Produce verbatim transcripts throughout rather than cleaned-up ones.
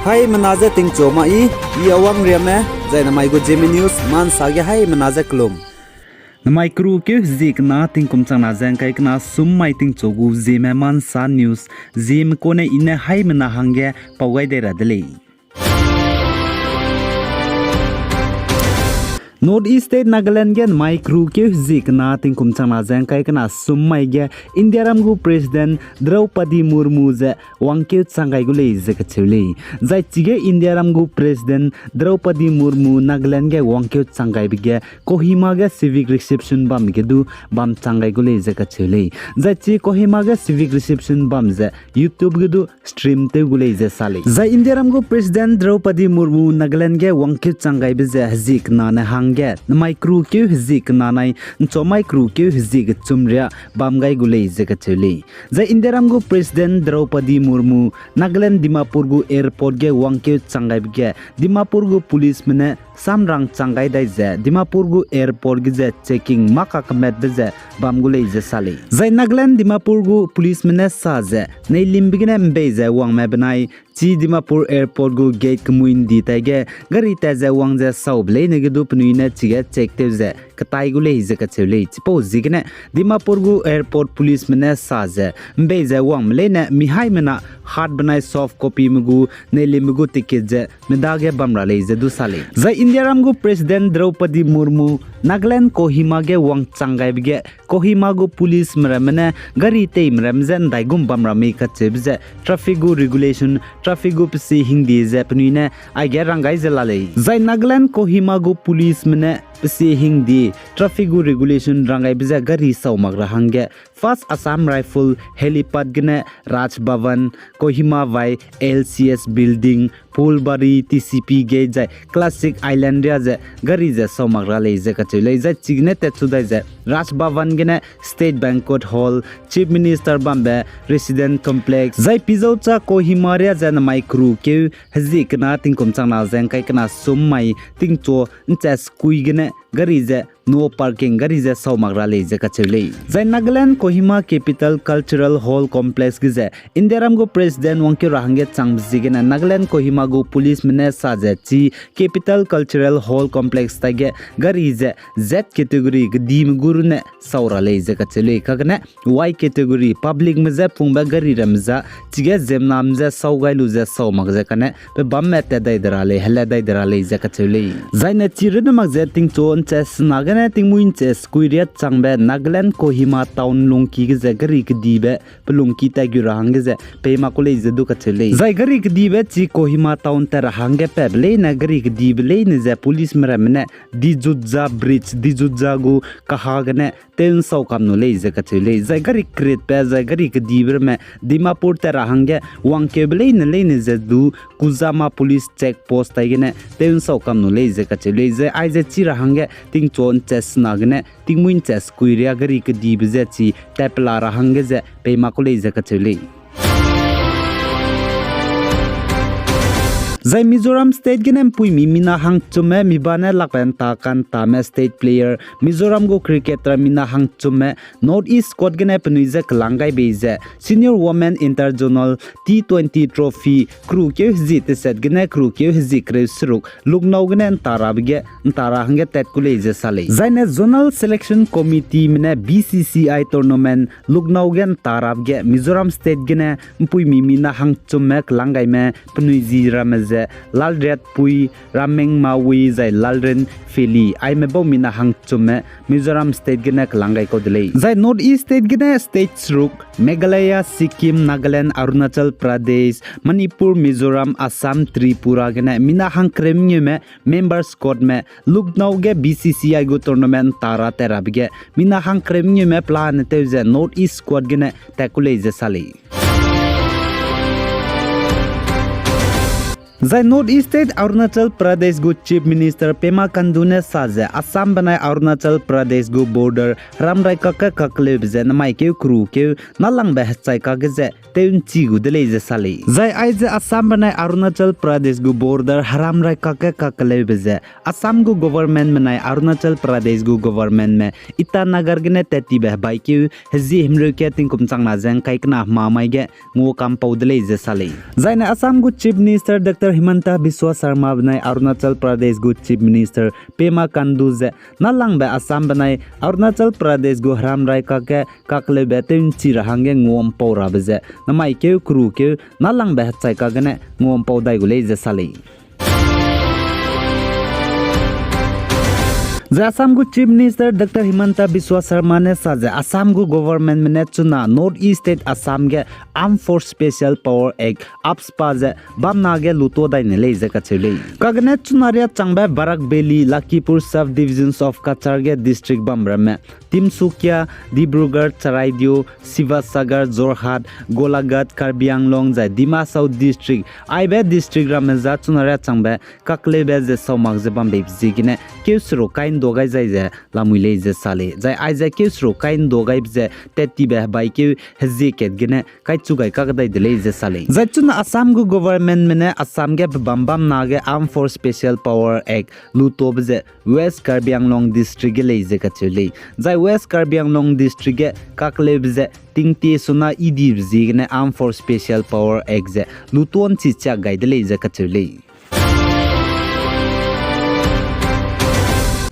Haimena je tingchu ma i, i Awang Riame, zai namai gu Zeme News, mansa ge haimena je kelum. Namai keru keu hezie kena tingkum changna ze ngkai kena sum mai tingchu gu Zeme Mansa News, Zeme kune i ne haimena hangge pau gai dei ra de lei. North East State Nagaland ge namai keru keu hezie kena tingkum changna ze ngkai kena sum mai ge Indiaram gu President Draupadi Murmu ze wangkeu chang gai gu lei ze kacheu lei. Zai chige Indiaram gu President Draupadi Murmu Nagaland ge wangkeu chang gaibe ge Kohima ge civic reception bam ge du bam chang gai gu lei ze kacheu lei. Zai chi Kohima ge civic reception bam ze YouTube ge du stream tew gu lei ze sa lei. Zai Indiaram gu President Draupadi Murmu Nagaland ge wangkeu chang gaibe ze hezie kena ne hangge namai keru keu hezie kena nai nchomai keru keu hezie kechum ria bam gai gu lei ze kacheu lei. Zai Indiaram gu President Draupadi Murmu Nagaland Dimapur gu airport ge wangkeu chang gaibe ge Dimapur gu policeme ne samrang chang gai dai ze Dimapur gu airport ge ze checking mâ kakemetbe ze bam gu lei ze sa lei. Zai Nagaland Dimapur gu policeme ne sa ze neilimbe gene mbei ze wangme benai chi Dimapur airport gu gate kemui ndi tai ge gari tat ze wang ze saube leine ge du penui ne chige check tew ze ketai gu lei ze kacheu lei. Chipau ziegene Dimapur gu airport policeme ne sa ze mbei ze wangme leine mi haimena hard benai soft copyme gu neilimbe gu ticket ze medage bam ra lei ze du sa lei. Zai Indiaram gu President Draupadi Murmu Nagaland Kohima ge wangchang gaibe ge Kohima gu policeme ramme ne gari teime ramme je ndaigum bam ra mei kacheube ze traffic gu regulation, traffic gu pesie hingdie ze penui ne aige rang gai ze la lei. Zai Nagaland Kohima gu policeme ne pesie hingdie traffic gu regulation rang gaibe ze gari sau mak ra hangge First Assam Rifle helipad gene Raj Bhavan, Kohima vai L C S Building, Phulbari, T C P Gate zai Classic Island ria ze gari ze sau mak ra lei ze kacheu lei. Zai chigene tatchu dai ze Raj Bhavan gene State Banquet Hall, Chief Minister bambe Resident Complex zai Pizoucha Kohima ria ze namai keru keu hezie kena tingkum changna ze ngkai kena sum mai tingchu nche sekui gene gari ze no parking gari ze sau mak ra lei ze kacheu lei. Zai Nagaland Kohima Capital Cultural Hall Complex ge ze Indiaram gu President wangkeu ra hangge changbe ziegene Nagaland Kohima gu policeme ne sa ze chi Capital Cultural Hall Complex taige gari ze Z category kedime gu runne sau ra lei ze kacheu lei. Kagene Y category publicme je pungbe gari ramme za chige ziemmename je sau gai lu ze sau mak ze kane pe bamme tat dai de ra lei, hele dai de ra lei ze kacheu lei. Zaine chi runne mak ze tingchu nche sena gene tingmui nche sekui riat changbe Nagaland Kohima town lungki ge ze gari kedibe pe lungki tat gu ra hangge ze pei mak ku lei ze du kacheu lei. Zai gari kedibe chi Kohima town tat ra hangge patbe leine gari kedibe leine ze policeme ramme ne Dijutja Bridge, Dijutja gu kaha gene tew nsau kam nu lei ze kacheu lei. Zai gari kritbe zai gari kedibe ramme Dimapur tat ra hangge wangkeube leine leine ze du Kuzama Police Check Post taigene tew nsau kam nu lei ze kacheu lei. Zai aize chi ra hangge tingchu nche sena gene tingmui nche sekui riat gari kedibe ze chi tatpela ra hangge ze pei mak ku lei ze kacheu lei. Zai Mizoram State gene mpuimi mina hangchumme mi ba ne lakbe nta kantame state player Mizoram gu cricketer mina hangchumme North East squad gene penui ze kelang gai bei ze Senior Women Interzonal T twenty Trophy keru keu hezie teset gene keru keu hezie kereu seruk Lucknow gene nta rabe ge nta ra hangge tat ku lei ze sa lei. Zaine Zonal Selection Committeeme ne B C C I tournament Lucknow ge nta rabe ge Mizoram State gene mpuimi mina hangchumme kelang gaime penui zi ramme ze Lalriatpui, Ramengmawi zai Lalrenfeli aime bau mina hangchumme Mizoram State gene kelang gai kau de lei. Zai North East State gene state seruk Meghalaya, Sikkim, Nagaland, Arunachal Pradesh, Manipur, Mizoram, Assam, Tripura gene mina hangkereu mengeume member squadme Lucknow ge B C C I gu tournament nta ra tat rabe ge mina hangkereu mengeume pelane tew ze North East squad gene tat ku lei ze sa lei. Zai North East State Arunachal Pradesh gu Chief Minister Pema Khandu ne sa ze Assam benai Arunachal Pradesh gu border heramrai kakge kakeleube ze namai keu keru keu nalangbe hechai kakge ze tew nchi gu de lei ze sa lei. Zai aize Assam benai Arunachal Pradesh gu border heramrai kakge kakeleube ze Assam gu government benai Arunachal Pradesh gu governmentme Itanagar gene tat tibe hebaikeu hezie himreu kat tingkum changna ze ngkai kena hemamai ge nguakampau de lei ze sa lei. Zaine Assam gu Chief Minister Doctor Himanta Biswa Sarma benai Arunachal Pradesh gu Chief Minister Pema Khandu ze nâlangbe Assam benai Arunachal Pradesh gu heramrai kakge kakleube tew'nchi ra hangge nguampau rabe ze namai keu kerukeu nâlangbe hechai kagene nguampau dai gu lei ze sa lei. Zai Assam gu Chief Minister Doctor Himanta Biswa Sarma ne sa ze Assam gu governmentme ne chuna North East State Assam ge Armed Force Special Power Act, AFSPA ze bamna ge luto dai ne lei ze kacheu lei. Kagene chuna riâ changbe Barak Valley, Lakhipur Sub-Divisions of Cachar ge district bamramme Tinsukia, Dibrugarh, Charaideo, Sivasagar, Jorhat, Golaghat, Karbi Anglong zai Dima Hasao District, aibe district ramme za chuna riâ changbe kakleube ze saumak ze bambeibe ziegene keu seruk kai ’nduâ gai zai ze lamui lei ze sa lei. Zai aize keu seruk kai ’nduâ gaibe ze tattibe hebaikeu hezie kat gene kaichu gai kakdai de lei ze sa lei. Zai chuna Assam gu governmentme ne Assam ge pebâm bamna ge Armed Force Special Power Act lutobe ze West Karbi Anglong District ge lei ze kacheu lei. Zai West Karbi Anglong District ge kakleube ze tingtie suna idibe ziegene Armed Force Special Power Act ze luto ’nchi chiak gai de lei ze kacheu lei.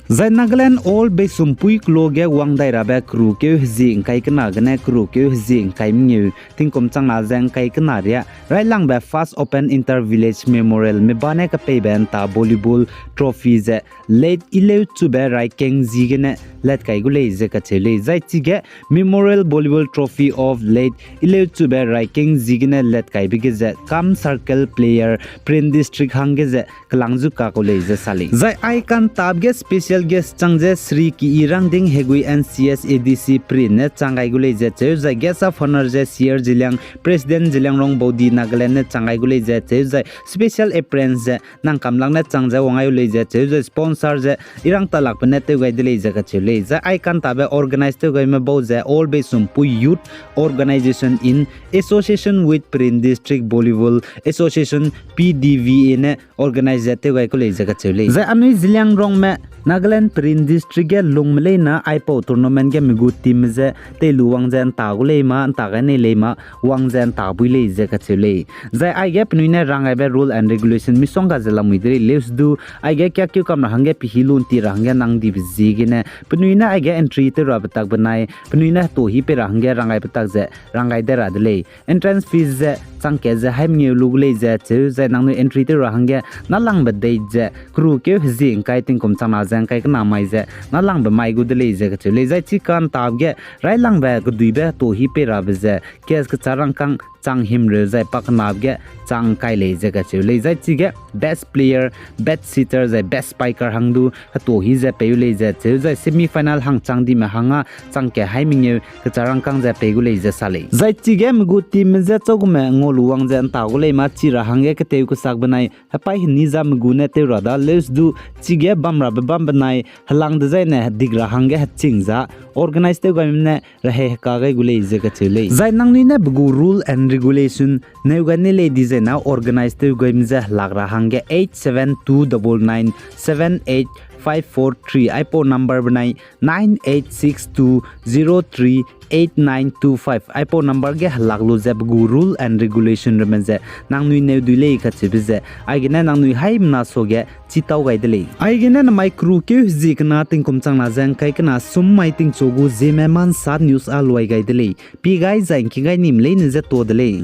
Zai Nagaland All Beisumpuî Kelo ge wang dai rabe kerukeu hezie ’ngkai kena gene kerukeu hezie ’ngkai mengeu tingkum changna ze ’ngkai kena riâ railangbe First Open Inter-Village Memorial mibane kepeibe ’nta volleyball trophy ze Late Ileuchube Raikeng ziegene lat kai gu lei ze kacheu lei. Zai chige Memorial Volleyball Trophy of Late Ileuchube Raikeng ziegene lat kaibe ge ze Kam Circle player Peren District hangge ze kelang zu ka kau lei ze sa lei. Zai ai ka'ntabe ge special guest chang ze Shri Ki Irangding Hegui N C S A D C Peren ne chang gai gu lei ze cheu, zai guest of honour ze C R Zeliang, President Zeliangrong Baudi Nagaland ne chang gai gu lei ze cheu, zai special appearance ze Nangkamlak ne chang ze wang gai u lei ze cheu, zai sponsor ze Irangtalakbe ne tew gai de lei ze kacheu lei. Zai ai ka'ntabe organize tew gaime bau ze All Beisumpuî Youth Organisation in association with Peren District Volleyball Association, P D V A ne organize ze tew gai ku lei ze kacheu lei. Zai anui Zeliangrongme Nagaland Peren District ge lungme leine aipau tournament ge mi gu team ze tei lu wang ze ’nta gu lei ma, ’nta gai nei lei ma, wang ze ’nta bui lei ze kacheu lei. Zai aige penui ne rang gaibe rule and regulation misongga ze lamui de lei, leuse du aige kiakeu kam ra hangge pehî lu ’nti ra hangge nang dibe ziegene penui ne aige entry tew rabe tak benai penui ne hetuahi pei ra hangge rang gaibe tak ze rang gai de ra de lei. Entrance fees ze changkat ze haî mengeu lu gu lei ze cheu, zai nangnui entry tew ra hangge nâlangbe date ze kerukeu hezie ’ngkai tingkum changna ze ’ngkai kena mai ze nâlangbe mai gu de lei ze kacheu lei. Zai chi ka'ntabe ge railangbe keduibe hetuahi pei rabe ze case kecha rangkâng chang himreu zai pakenabe ge chang ’ngkai lei ze kacheu lei. Zai chige best player, best sitter zai best spiker hang du hetuahi ze pei u lei ze cheu, zai semi final hang chang dime hangge changkat haî mengeu kecha rangkâng ze pei gu lei ze sa lei. Zai chige mi gu teamme je châugume ngau lu wang ze ’nta gu lei ma, chi ra hangge ketew kesak benai hepaî heni zame gu ne tew ra da, leuse du chige bam rabe bam benai helang dezaine hedik ra hangge heching za organize tew gaime ne rehei heka gai gu lei ze kacheu lei. Zai nangnui ne pe gu rule and regulation neu gai ne lei dizai na organize tew gaime je helak ra hangge eight seven two double nine seven eight five four three aipau number benai nine eight six two zero three eight nine two five aipau number ge helak lu ze pe gu rule and regulation ramme ze nangnui neu dui lei kacheube ze aigene nangnui haimena suage chitau gai de lei. Aigene namai kerukeu hezie kena tingkum changna ze ’ngkai kena sum mai tingchu gu Zeme Mansa News â luai gai de lei. Pi gai zai ’ngking gai nime leine je tuâ de lei.